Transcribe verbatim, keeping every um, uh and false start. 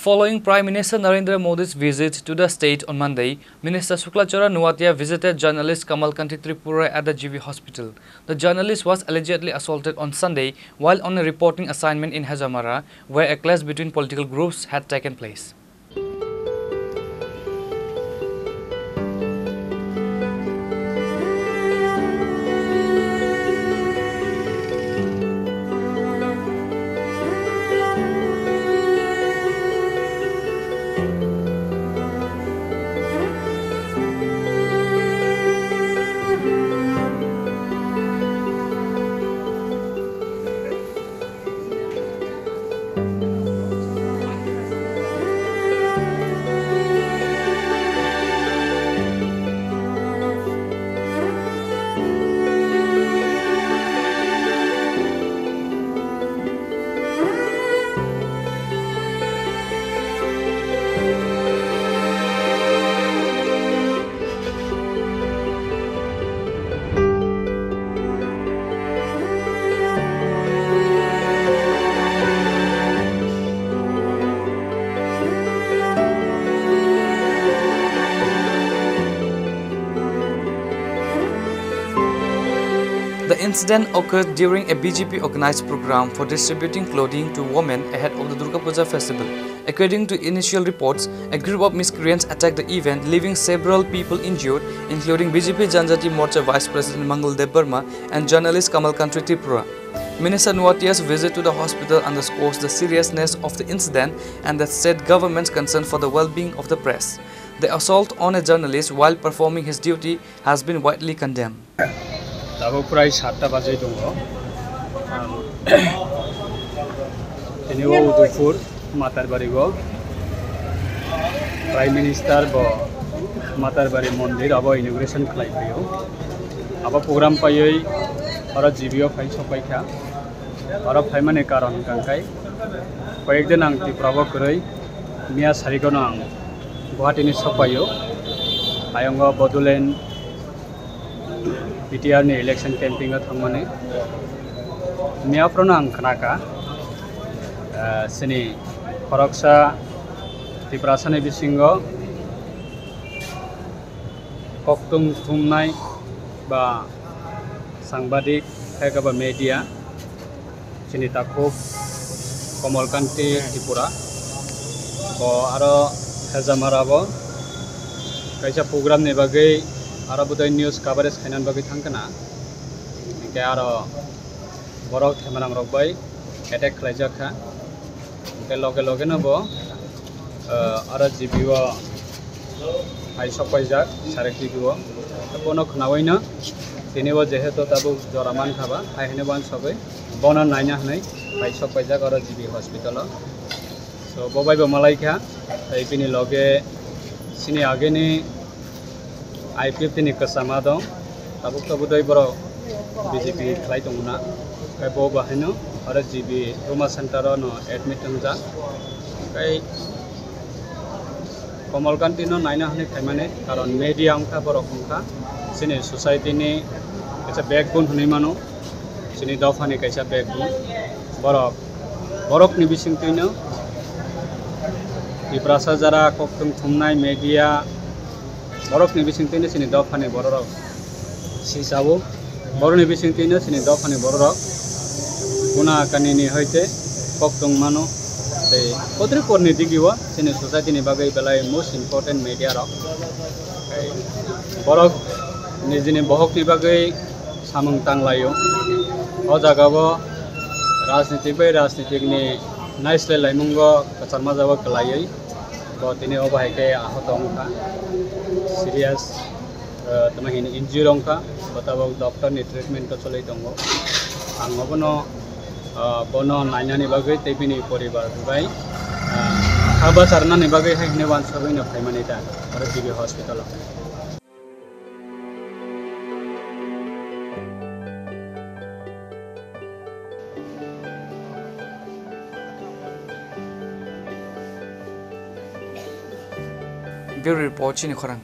Following Prime Minister Narendra Modi's visit to the state on Monday, Minister Suklachara Noatia visited journalist Kamal Kanti Tripura at the G B hospital. The journalist was allegedly assaulted on Sunday while on a reporting assignment in Hajamara, where a clash between political groups had taken place. The incident occurred during a B J P organized program for distributing clothing to women ahead of the Durga Puja festival. According to initial reports, a group of miscreants attacked the event, leaving several people injured, including B J P Janjati Morcha Vice President Mangal Debbarma and journalist Kamal Kanti Tripura. Minister Noatia's visit to the hospital underscores the seriousness of the incident and the state government's concern for the well-being of the press. The assault on a journalist while performing his duty has been widely condemned. Tabuk prai satta bajai tongo. Ang tini o Udaipur Matarbari o Prime Minister bo Matarbari mondir abo inauguration khlai phaio. Abo program paiwi oro G B o phai sokpai kha. Oro phaimani karon hwnkha khe koyek din ang Tripura o kwrwi, miya sarigono ang Guwahati ni sokpaio. Ayongo Bodoland B T R ni election campaign o thangmani. Miya phano ang khnakha, ah, chini khoroksa Tiprasa ni bisingo koktwng thumnai ba sangbadik, hai khe ba media, chini takhuk Komal Kanti Tripura, bo aro Hejamara bo kaisa program ni bagwi aro bodai news coverage khainani bagwi thang khna, hinkhe aro borok themaram rok bai attack khlaijak kha. Hingke loge loge no bo, eh, aro G B o hai sok paijak, Sarik T V o. Bono khnaui no tini bo jehetu tabuk jora mankha ba, hai hwnwi bo ang sogwi bono naina hwnwi hai sok paijak aro G B hospital o. So, bo bai bo malai kha, tei bini loge chini ageni I P F T ni kwchama dong, tabuk tabuk doi borok B J P khlai tongo na, tei bo bahaino oro G B trauma center o no admit wngjak, tei Komal Kanti no naina hwnwi phaimani, karon media wngkha borok wngkha chini society ni kaisa backbone hwnwi mano. Chini dophani kaisa backbone. Borok, borokni bisingtwino Tiprasa jara koktwng thumnai media, borokni bisingtwino chini dophani bororok sisao. Borokni bisingtwino chini dophani bororok kuna kanini hoite koktwng mano. Tei kotrwi porni digio chini society ni bagwi belai most important media rok. Tei borok nijini bohokni bagwi samung tanglaio. O jagao rajnitik bai rajnitik ni naislai laimungo kwchangma jagao kwlaiwi bo tini obo hai khe ahot wngkha, serious, eh, tamo hini injury wngkha, bo tabok doctor ni treatment o choli tongo. Ang obono, eh, bono nainani bagwi tei bini poribar bai, eh, kha bacharnani bagwi hai hwnwi uansugwi no phaimani ta oro G B hospital o. Bureau Report, chini khorang.